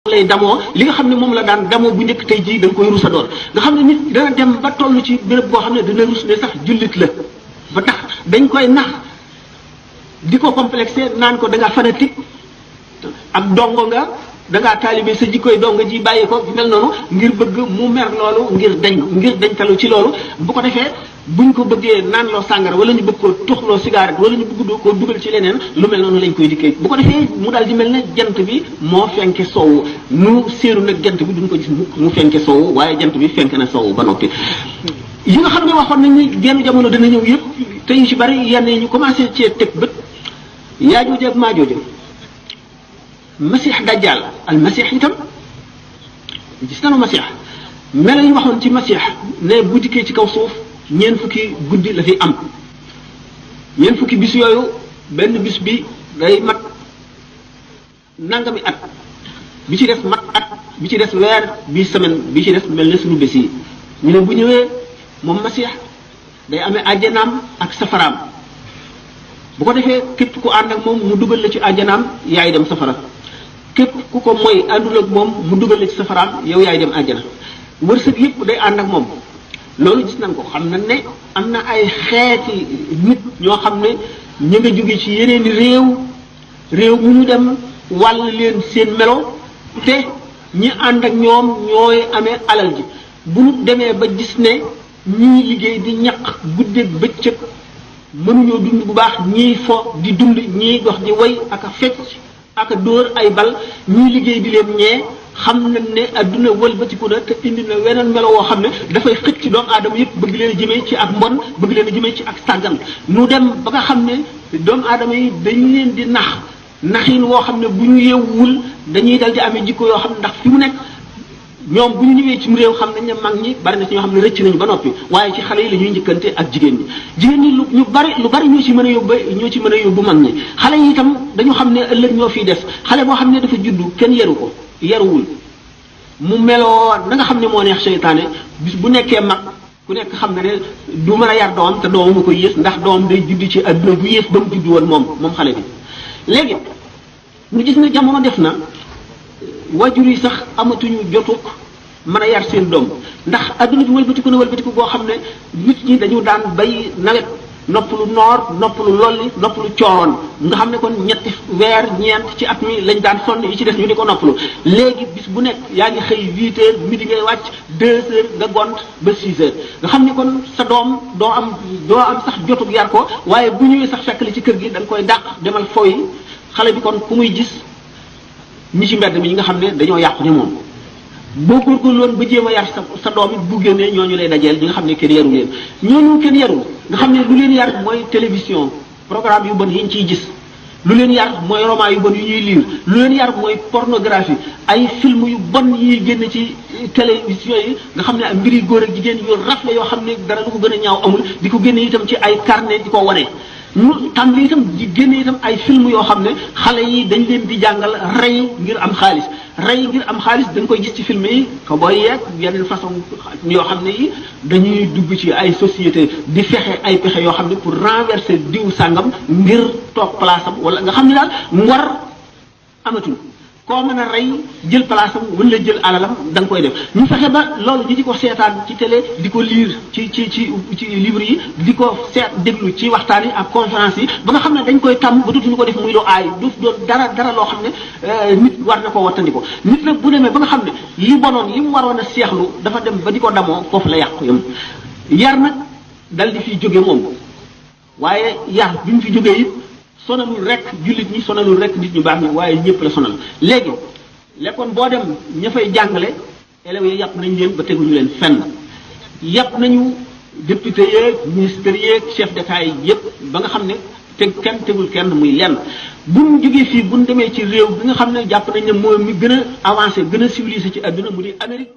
lay damoo li nga xam ne moom la daan damoo bu njëkk tey jii da nga koy rusa doon nga xam ne nit dana dem ba toll ci béréb boo xam ne dana rus ne sax jullit la ba tax dañ koy nax di ko complexé naan ko da nga fanatique ak dongo nga da ngaa taalibe sa jikkoy dongo ji bàyyi ko mel noonu ngir bëgg mu mer loolu ngir dañ talu ci loolu bu ko defee buñ ko bëggee naan loo sàngara wala ñu bëgg ko tuxloo cigarette wala ñu bëgg koo dugal ci leneen lu mel noonu lañ koy dikkee bu ko defee mu daal di mel ne jant bi moo fenke soowu nu séenu nag jant bi duñ ko gis mu fenke soowu waaye jant bi fenke na soowu ba noppi yi nga xam ne waxoon nañ ni genn jamono dana ñëw yëpp te yu ci bari yenn yi ñu commencé cee teg bët yaajooja ak maajooja masix dajjal al masix itam gis nanu masix mel ñu waxoon ci masix ne bu dikkee ci kaw suuf ñeent fukki guddi la fi am ñeent fukki bis yooyu benn bis bi day mat nangami at bi ci des mat at bi ci des weer bi semaine bi ci des mel ne suñu bés yi ñu ne bu ñëwee moom masix day amee àjjanaam ak safaraam bu ko defee képp ku ànd ak moom mu dugal la ci àjjanaam yaay dem safara képp ku ko mooy àndul ak moom mu dugal la ci safaraam yow yaay dem àjjana wërsëg yëpp day ànd ak moom loolu gis nañ ko xam na ne am na ay xeeti nit ñoo xam ne ñu nga jóge ci yeneeni réew mu ñu dem wàll leen seen melo te ñi ànd ak ñoom ñooy amee alal ji bu ñu demee ba gis ne ñii liggéey di ñaq guddeeg bëccëg mënuñoo dund bu baax ñii fo di dund ñii dox di way ak a fecc ak a dóor ay bal ñii liggéey di leen ñee xam nañ ne adduna wëlbatiku na te indi na weneen melo woo xam ne dafay xëcc doomu aadama yëpp bëgg leen a jëmee ci ak mbon bëgg leen a jëmee ci ak sàggan nu dem ba nga xam ne doomu aadama yi dañu leen di naxin woo xam ne bu ñu yeewul dañuy dal di amee jikko yoo xam ne ndax fi mu nekk ñoom bu ñu ñëwee ci réew xam nañ ne mag ñi bari na ci ñoo xam ne rëcc nañu ba noppi waaye ci xale yi la ñuy njëkkante ak jigéen ñi lu bari ñoo ci mën a yóbbu mag ñi xale yi itam dañu xam ne ëllëg ñoo fiy des xale boo xam ne dafa juddu kenn yaruwul mu meloo na nga xam ne moo neex seytaane bis bu nekkee mag ku nekk xam ne ne du mën a yar doomam te doomam a ko yées ndax doomam day judd ci adduna bu yées ba mu judd woon moom xale bi léegi ñu gis ne jamono def na wajur yi sax amatuñu jotuk mën a yar seen doom ndax adduna bi wëlbatiku boo xam ne nit ñi dañu daan bay nawet noppalu noor noppalu lolli noppalu cooroon nga xam ne kon ñetti weer ñeent ci at mi lañ daan sonn yi ci des ñu di ko noppalu léegi bis bu nekk yaa ngi xëy 8 heures midi ngay wàcc 2 heures nga gont ba 6 heures nga xam ne kon sa doom doo am sax jotug yar ko waaye bu ñëwee sax fekk li ci kër gi da nga koy dàq demal fow yi xale bi kon ku muy gis ñi ci mbedd mi ñi nga xam ne dañoo yàqu ne moom boo góorgóorlu woon ba jéem a yar sa doom it bu génnee ñooñu lay dajeel ñi nga xam ne kenn yaru leen ñooñu kenn yarul nga xam ne lu leen yar mooy télévision programme yu bon yi ñu ciy gis lu leen yar mooy roman yu bon yu ñuy lire lu leen yar mooy pornographie ay film yu bon yi génn ci télévision yi nga xam ne mbiri góor ak jigéen yu rafle yoo xam ne dara lu ko gën a ñaaw amul di ko génne itam ci ay carnet di ko wane ñu tàmbali itam di génne itam ay film yoo xam ne xale yi dañ leen di jàngal rey ngir am xaalis dañ koy gis ci film yi ko booy yeeg yeneen façon yoo xam ne yi dañuy dugg ci ay société di fexe ay pexe yoo xam ne pour renverser diw sàngam ngir toog place am wala nga xam ne daal ngor amatul koo mën a rey jël place am wala jël alalam da nga koy def ñu fexe ba loolu ñu di ko seetaan ci télé di ko lire ci livre yi di ko déglu ci waxtaan yi ak conférence yi ba nga xam ne dañ koy tàmm ba dootuñu ko def muy lu aay du doon dara loo xam ne nit war na koo wattandiko nit nag bu demee ba nga xam ne li bonoon li mu waroon a seexlu dafa dem ba di ko damoo foofu la yàqu yam yar nag dal di fiy jóge moom waaye yar bi mu fi jógee it sonalul rek jullit ñi sonalul rek nit ñu baax ñi waaye ñëpp la sonal léegi lekkoon boo dem ña fay jàngale élèves yi yàpp nañ leen ba teguñu leen fenn yàpp nañu député yeeg ministère yeeg chef d'état yi yëpp ba nga xam ne kenn tegul kenn muy lenn buñ jógee fii buñ demee ci réew bi nga xam ne jàpp nañ ne mooy mi gën a avancé gën a civilisé ci adduna mu di Amérique